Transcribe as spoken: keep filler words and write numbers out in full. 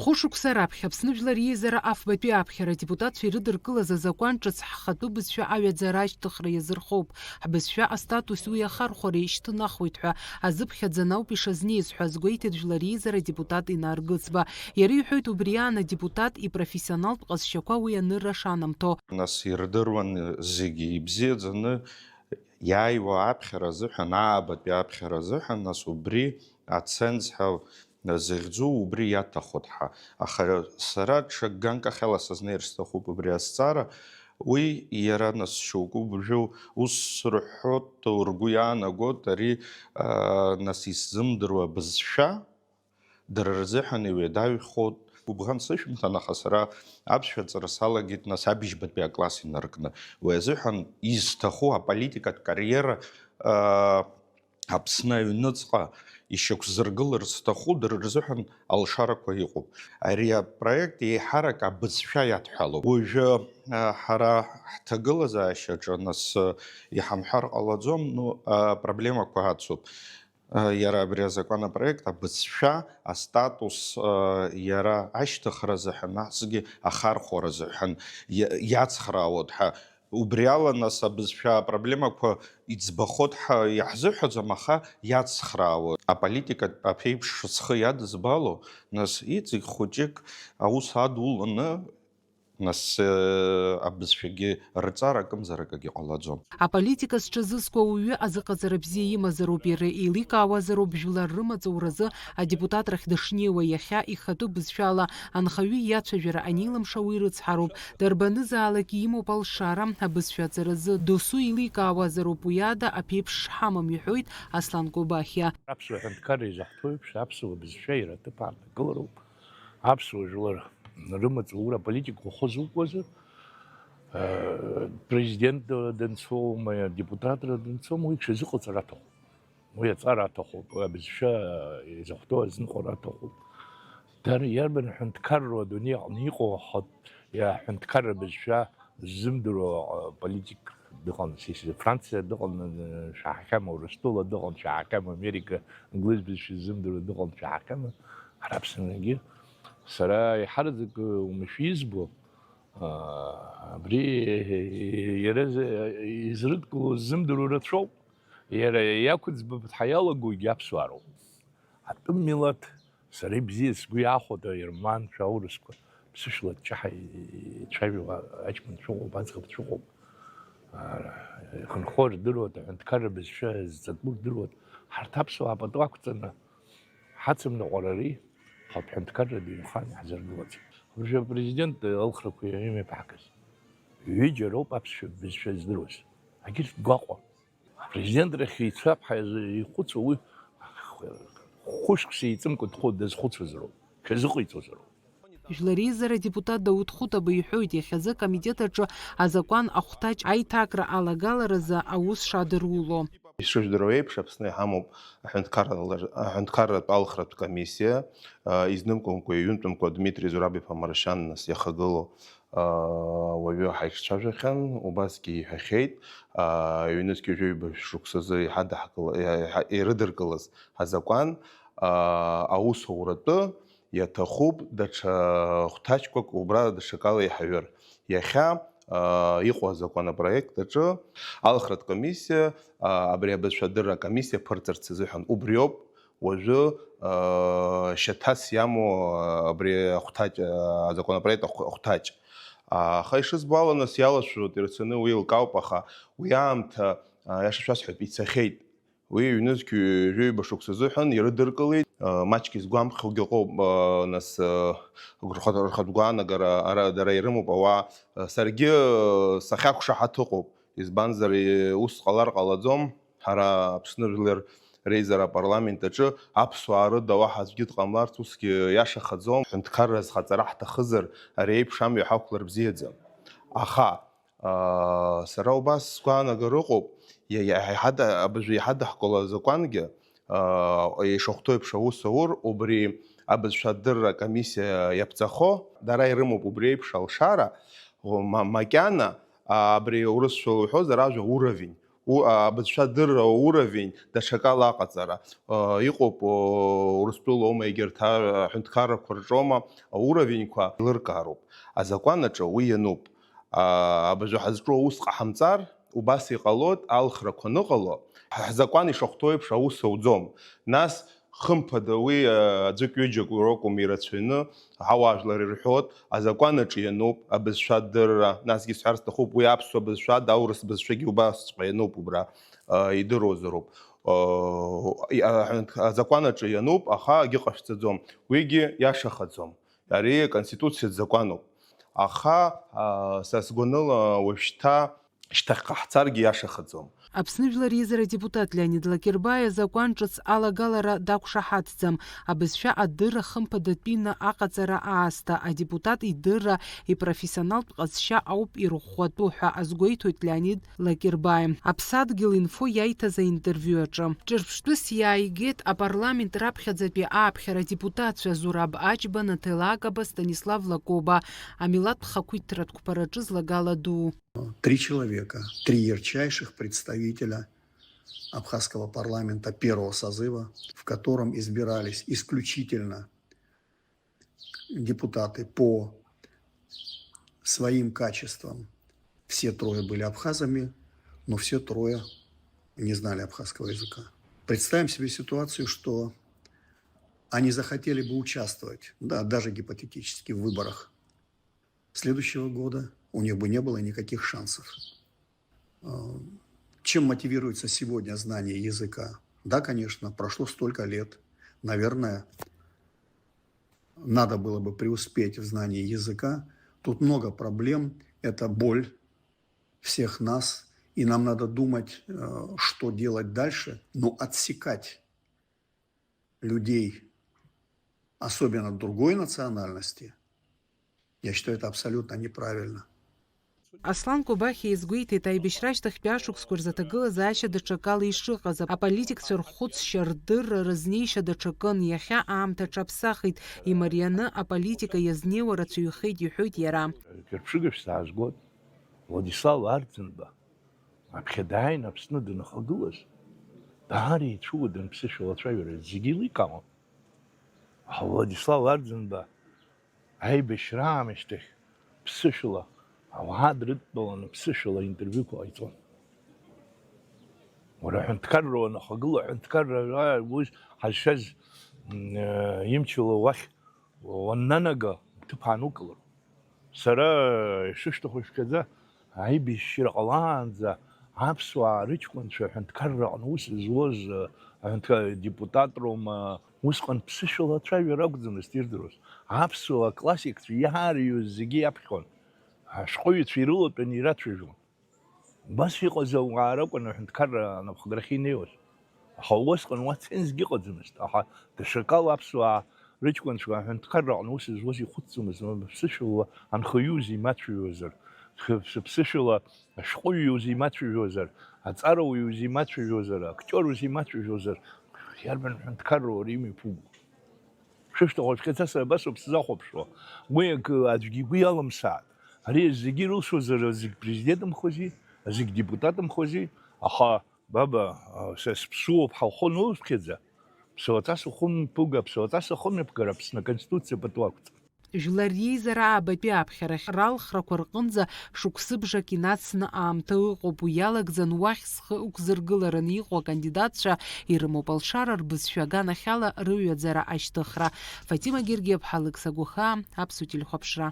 Хәышықәса раԥхьа Аԥсны Жәлар Реизара афбатәи аԥхьара адепутатцәа ирыдыркылаз азакәан ҿыц ҳхатәы бызшәа аҩаӡара ашьҭыхра иазырхоуп. Ҳбызшәа астатус уи ахархәара ишьҭнахуеит ҳәа азыԥхьаӡан ауп ишазнеиз ҳәа азгәеиҭеит Жәлар Реизара адепутат Инар Гыцба. Иара иҳәоит, убри аан адепутат ипрофессионалтә ҟазшьақәа уи анырра шанамҭо. Нас ирдыруан зегьы ибзиаӡаны иааиуа аԥхьара азыҳәан, аабатәи аԥхьара азыҳәан, нас убри аценз ҳәа захьӡу убри иаҭахуп ҳәа. Аха сара ҽа ганкахьала сазнеир сҭахуп убри азҵаара. Уи иара нас шьоукы убжьы ус рҳәоит, ргәы иаанагоит, ари, аа, нас исзымдыруа бызшәа, дара рзыҳәан иуедаҩхоит. Гәыбӷан сышәымҭан, аха сара аԥсшәа ҵара салагеит, нас абыжьбатәи акласс инаркны. Уи азыҳәан изҭаху аполитикатә кариера, аа, Аԥсны аҩныҵҟа ишьақәзыргыларц зҭаху дара рзыҳәан алшарақәа иҟоуп. Ари апроект еиҳарак абызшәа иадҳәалоуп. Уажәы, а, ҳара ҳҭагылазаашьаҿы нас, а, иҳамҳәар ҟалаӡом, ну, а, проблемақәа ацуп. А, иара абри азакәанопроект абызшәа астатус, а, иара ашьҭыхра азыҳәан, насгьы ахархәара азыҳәан иа-, иацхраауеит ҳәа. Убри ала, нас, абызшәа апроблемақәа иӡбахоит ҳәа иаҳзыҳәаӡом, аха иацхраауеит. Аполитика аԥеиԥш зхы иадызбало, нас, иҵегь хәыҷык аус адуланы, нас, э, абызшәагьы рҵара акымзаракгьы ҟалаӡом. Аполитика зҽазызкуа уаҩы азыҟаҵара бзиа имазароуп, иара еиликаауазароуп, жәлар рымаҵ ауразы адепутатрахь дышнеиуа, иахьа ихатәы бызшәала анхаҩы иацәажәара анилымша уи рыцҳароуп. Дарбанызаалак имоуп алшара, абызшәа аҵаразы досу еиликаауазароуп, уи ада аԥеиԥш шҳамам, иҳәоит Аслан Кобахьиа. Аԥсуа ҳәынҭқарра изаҳҭо еиԥш, аԥсуа бызшәа иара аҭыԥ ааннакылароуп. Аԥсуа жәлар рымаҵ аура аполитика ухы зукуазар, э, президент данцома, депутатра данцома, уи ҽазыҟаҵара аҭахуп. Уи аҵара аҭахуп, уи абызшәа изахәҭоу азныҟәара аҭахуп. Дар-, иарбан ҳәынҭқарроу адунеи аҟны иҟоу ахатә, иа-, ҳәынҭқарра бызшәа ззымдыруа, а, политик дыҟан, сисиз Франциа дыҟан, а, шәаҳахьама, Урыстәыла дыҟан, шәаҳахьама, Америка, англыз бызшәа ззымдыруа дыҟан, шәаҳахьама, ҳара Аԥсныгьы. Сара еиҳараӡак, а, умышәи избо, а, абри иара з-, изрыдкыло ззымдыруа рацәоуп. Иара иақәыӡбап ҳәа иалагогьы аԥсуаа роуп. Атәым милаҭ, сара ибзиа сгәы иаахәоит аерманцәа, аурысқәа, ԥсышәла ҷаҳа ицәажәо аҷкәын шәыҟоуп, аӡӷаб шәыҟоуп. Ихынҳәуа рдыруеит, аҳәынҭқарра бызшәа зҵатәу рдыруеит. Ҳарҭ аԥсуаа пату ақәҵаны ҳацымныҟәарари, ҳаԥҳәынҭқарра ду инханы иаҳзыргылаӡом. Уажәы апрезидент алхрақәа имҩаԥаҳгаз ҩыџьа роуп аԥсшәа бызшәа здыруаз. Агьырҭ гәаҟуа. Апрезидент рахь ицап ҳәа ихәыцуа уи хәышәк сеиҵымкәа дхәы-, дазхәыцуазароуп, шәазыҟаиҵозароуп. Жәлар реизара адепутат Дауҭ Хәытаба иҳәоит, иахьазы акомитет аҿы азакәан ахәҭаҷ аиҭакра алагаларазы аус шадыруло. Ишыжәдыруа еиԥш, Аԥсны иҳамоуп аҳәынҭқарра-, аҳәынҭқарратә алхратә комиссиа, а, изнымкәамкәа, иҩынтәымкәа Дмитри Зураб-иԥа Маршьан нас иахагылоу, а, уаҩы ҳаиҿцәажәахьан, убасгьы иҳәахьеит, а, ҩнызқь ҩажәи ҩба шықәсазы иҳадаҳкыла-, иҳа-, ирыдыркылаз азакәан, а, аусуратәы иаҭахуп даҽа хәҭаҷқәак убра даҽакала иҳаҩыр. Иахьа, а, иҟоу азакәанопроект аҿы алхратә комиссиа, а, абри абызшәа адырра акомиссиа ԥырҵырц азыҳәан убриоуп уажәы, а, шьаҭас иамоу, а, абри ахәҭаҷ, а, азакәанопроект ахә-, ахәҭаҷ. Аха ишызбо ала, нас, иалашәоит, ирацәаны уи еилкаауп, аха уи аамҭа, а, иаша шәасҳәап, ицахьеит. Уи ҩнызқь ҩажәи ҩба шықәса азыҳәан ирыдыркылеит. Маҷк изгәамԥхьогьы ыҟоуп, нас, рхатә, рхатә гәаанагара ара дара ирымоуп ауаа. Саргьы сахьақәшаҳаҭ ыҟоуп, избанзар, ус ҟалар ҟалаӡом. Ҳара Аԥсны Жәлар Реизара апарламент аҿы аԥсуаа рыда уаҳа аӡәгьы дҟамларц усгьы иашахаӡом. Ҳәынҭқарра зхаҵара ҳҭахызар, ари еиԥш амҩа ҳақәлар бзиаӡам. Аха, Аа, сара убас сгәаанагара ыҟоуп, иа-, иа-, иҳада-, абыржәы иҳадаҳкыло азакәангьы, аа, ишахәҭоу еиԥш аус аур, убри абызшәа адырра акомиссиа иаԥҵахо, дара ирымоуп убри еиԥш алшара, ма-, макьана, аа, абри урысшәала уҳәозар ажәа уровень, У-, а, абызшәа адырра ауровень даҽакала аҟаҵара, а, иҟоуп, о, Урыстәылоума, егьырҭ а-, аҳәынҭқаррақәа рҿоума, ауровеньқәа еилыркаароуп. Азакәан аҿы уи иануп. А, абыржәы ҳазҿу аус ҟаҳамҵар, убас иҟалоит, алхрақәа аныҟало, ҳ-, ҳзакәан ишахәҭоу еиԥш аус ауӡом. Нас, хымԥада, уи, а, аӡәык-ҩыџьак ракәым ирацәаҩны, ауаажәлар ирҳәоит, азакәан аҿы иануп абызшәа адырра, насгьы сҳәар сҭахуп, уи аԥсуа бызшәада, аурыс бызшәагьы убасҵәҟьа иануп убра, а, идыруазароуп. А, и-, а, азакәан аҿы иануп, аха акгьы ҟашәҵаӡом. Уигьы иашахаӡом. Ари аконституциатә закәаноуп. Аха, а, са сгәаныла уажәшьҭа шьҭахьҟа ҳцаргьы иашахаӡом. Аԥсны Жәлар Реизара адепутат Леонид Лакербаи азакәан ҿыц алагалара дақәшаҳаҭӡам. Абызшәа адырра хымԥадатәины аҟаҵара аасҭа адепутат идырра ипрофессионалтә ҟазшьа ауп ирӷәӷәатәу ҳәа азгәеиҭоит Леонид Лакербаи. Аԥсадгьыл инфо иаиҭаз аинтервиу аҿы. Ҿырԥштәыс иааигеит апарламент раԥхьаӡатәи ааԥхьара адепутатцәа Зураб Аџьба, Наҭела Акаба, Станислав Лакоба, амилаҭтә хақәиҭтәратә қәԥараҿы злагала ду. Три человека, три ярчайших представителя абхазского парламента первого созыва, в котором избирались исключительно депутаты по своим качествам. Все трое были абхазами, но все трое не знали абхазского языка. Представим себе ситуацию, что они захотели бы участвовать, да, даже гипотетически, в выборах следующего года, у них бы не было никаких шансов. А, чем мотивируется сегодня знание языка? Да, конечно, прошло столько лет. Наверное, надо было бы преуспеть в знании языка. Тут много проблем. Это боль всех нас. И нам надо думать, э, что делать дальше. Но отсекать людей, особенно другой национальности, я считаю, это абсолютно неправильно. Аслан Кобахьиа изгәеиҭеит, аибашьра ашьҭахьтәи ашықәсқәа рзы аҭагылазаашьа даҽакала ишыҟаз, аполитикцәа рхәыцшьа, рдырра, рызнеишьа даҽакын, иахьа аамҭа аҽаԥсахит, имарианы аполитика иазнеиуа рацәаҩхеит, иҳәоит иара. Ҿырԥшыгашәа саазгоит, Владислав Арӡынба. Аԥхьа дааин Аԥсны данахагылаз, даара ицәуадан ԥсышәала ацәажәара зегьы еиликаауан. Аха Владислав Арӡынба аибашьра аамышьҭахь ԥсышәала ауаа дрыдтәаланы ԥсышәала интервиуқәа ҟаиҵон. Уара аҳәынҭқарра уанахагыла, аҳәынҭқарра уи ҳазшаз, м, э, имчала уахь уаннанага, уҭыԥ аанукылар. Сара ишысҭаху шәгаӡа, аибашьра ҟалаанӡа аԥсуаа рыҷкәынцәа аҳәынҭқарра аҟны аус зуаз, аҳәынҭқар-, депутатроума, усҟан ԥсышәала ацәажәара акәӡамызт ирдыруаз. Аԥсуа классикцәа иаарыҩуаз зегьы иаԥхьон. Ашәҟәыҩҩцәа ирылатәаны ирацәажәон. Убас иҟаз ауаа ракәын аҳәынҭқарра анапхгарахьы инеиуаз. Аха усҟан уа цензгьы ыҟаӡамызт, аха даҽакала аԥсуаа рыҷкәынцәа аҳәынҭқарра аҟны аус зуаз ихәыцӡомызт, ԥсышәала анхаҩы узимацәажәозар, ԥсышәала ашәҟәыҩҩы узимацәажәозар, аҵарауаҩы узимацәажәозар, актиор узимацәажәозар, иарбан ҳәынҭқарра уара имҩаԥуго? Шәышьҭахь уажәшьҭа сара абас ауп сзахәаԥшуа. Уи акы аӡәгьы игәы иалымсааит. Ари зегьы ирылшозар, зегь президентымхози, зегь депутатымхози, аха, баба, а, са сыԥсуоуп ҳәа ухы ануԥхьаӡа, ԥсуаҵас ухы мԥыга, ԥсуаҵас ахы мҩаԥгара Аԥсны Аконституциа пату ақәҵа. Жәлар реизара аабатәи аԥхьарахь ралхрақәа рҟынӡа шықәсыбжак инацны аамҭа ыҟоуп, уи иалагӡан уахь зхы ықәзыргылараны иҟоу акандидатцәа ирымоуп алшара рбызшәа аганахьала рыҩаӡара ашьҭыхра. Фатима Гергиаԥҳа, Алықьса Гәахаа, Аԥсуа телехәаԥшра.